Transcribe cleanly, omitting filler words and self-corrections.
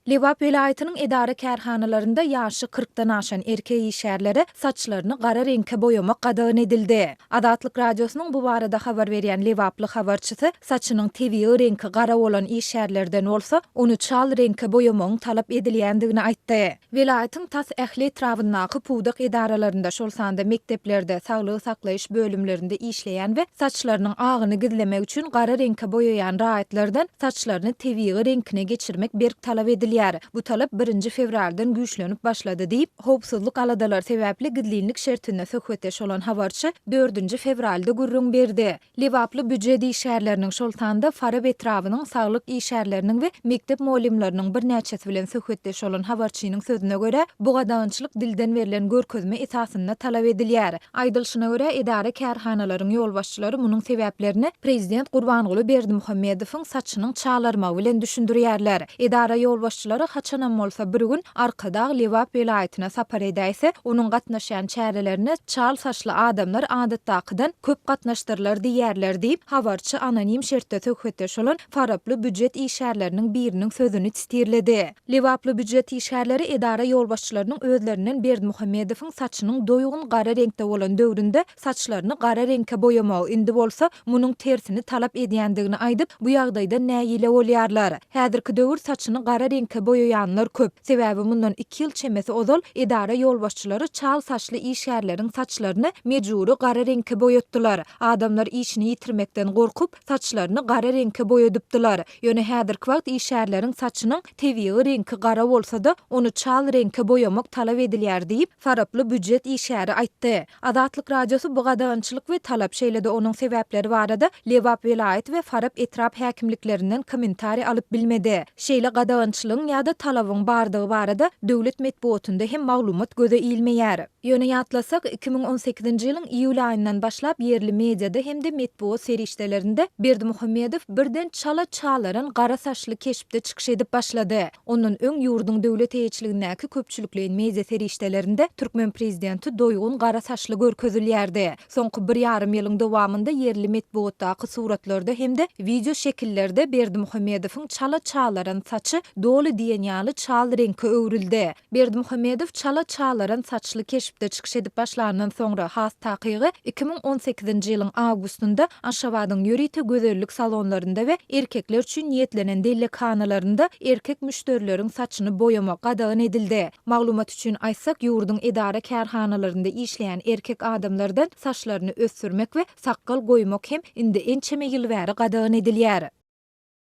Lebap welaýatynyň edara-kärhanalarynda ýaşy kyrkdan aşan erkek işgärlere saçlaryny gara reňke boýamak gadagan edildi. Azatlyk Radiosynyň bu barada habar berýän lebaply habarçysy saçynyň tebigy reňki gara bolan işgärlerden bolsa, ony çal reňke boýamagyň talap edilýändigini aýtdy. Welaýatyň tas ähli etrabyndaky pudak edaralarynda, şol sanda mekdeplerde, saglygy saklaýyş bölümlerinde işleýän we saçlarynyň agyny gizlemek üçin gara reňke boýaýan raýatlardan saçlaryny tebigy reňkine geçirmek berk talap edilýär. Bu talap birinji fewraldan güýçlenip başlady diýip, howpsuzlyk aladalary sebäpli gizlinlik şertinde söhbetdeş bolan habarçy dördünji fewralda gürrüň berdi. Lebaply býujet işgärleriniň, şol sanda Farap etrabynyň saglyk işgärleriniň we mekdep mugallymlarynyň birnäçesi bilen söhbetdeş bolan habarçynyň sözüne görä, bu gadagançylyk dilden berlen görkezme esasynda talap edilýär. Aýdylyşyna görä, edara-kärhanalaryň ýolbaşçylary munuň sebäplerini prezident Gurbanguly Berdimuhamedowyň saçynyň çalarmagy bilen düşündirýärler. Edara ýolbaşçylary haçanam bolsa bir gün Arkadag Lebap welaýatyna sapar edäýse, onuň gatnaşýan çärelerine çal saçly adamlar adatdakydan köp gatnaşdyrylar diýýärler diýip, habarçy anonim şertde söhbetdeş bolan faraply býujet işgärleriniň biriniň sözüni sitirledi. Lebaply býujet işgärleri edara ýolbaşçylarynyň özlerinden Berdimuhamedowyň saçynyň doýgun gara reňkde bolan döwründe saçlaryny gara reňke boýamagy, indi bolsa munuň tersini talap edýändigini aýdyp, bu ýagdaýdan nägile bolýarlar. Häzirki döwür saçyny gara reňke boýaýanlar köp. Sebäbi mundan iki ýyl çemesi ozal edara ýolbaşçylary çal saçly işgärleriň saçlaryny mejbury gara reňke boýatdylar. Adamlar işini ýitirmekden gorkup, saçlaryny gara reňke boýadypdylar. Ýöne häzirki wagt işgärleriň saçynyň tebigy reňki gara bolsa-da, ony çal reňke boýamak talap edilýär diýip, faraply býujet işgäri aýtdy. Azatlyk Radiosy bu gadagançylyk we talap, şeýle-de onuň sebäpleri barada Lebap welaýat we Farap etrap häkimliklerinden kommentariý alyp bilmedi. Şeýle gadagançylygyň ýa-da talabyň bardygy barada döwlet metbugatynda hem maglumat göze ilmeýär. Ýöne ýatlasak, 2018-nji ýylyň iýul aýyndan başlap ýerli mediada hem-de metbugat serişdelerinde Berdimuhamedow birden çala çalaran gara saçly keşpde çykyş edip başlady. Ondan öň ýurduň döwlet eýeçiligindäki köpçülikleýin media serişdelerinde türkmen prezidenti doýgun gara saçly görkezilýärdi. Soňky bir ýarym ýylyň dowamynda ýerli metbugatdaky suratlarda hem-de wideo şekillerde Berdimuhamedowyň çala çalaran saçy doly diýen ýaly çal reňke öwrüldi. Berdimuhamedow çala çalaran saçly keşpde çykyş edip başlandan soňra, has takygy, 2018-nji ýylyň awgustynda Aşgabadyň ýörite gözellik salonlarynda we erkekler üçin niýetlenen dellekhanalarynda erkek müşderileriň saçyny boýamak gadagan edildi. Maglumat üçin aýtsak, ýurduň edara-kärhanalarynda işleýän erkek adamlardan saçlaryny ösdürmek we sakgal goýmak hem indi ençeme ýyl bäri gadagan edilýär.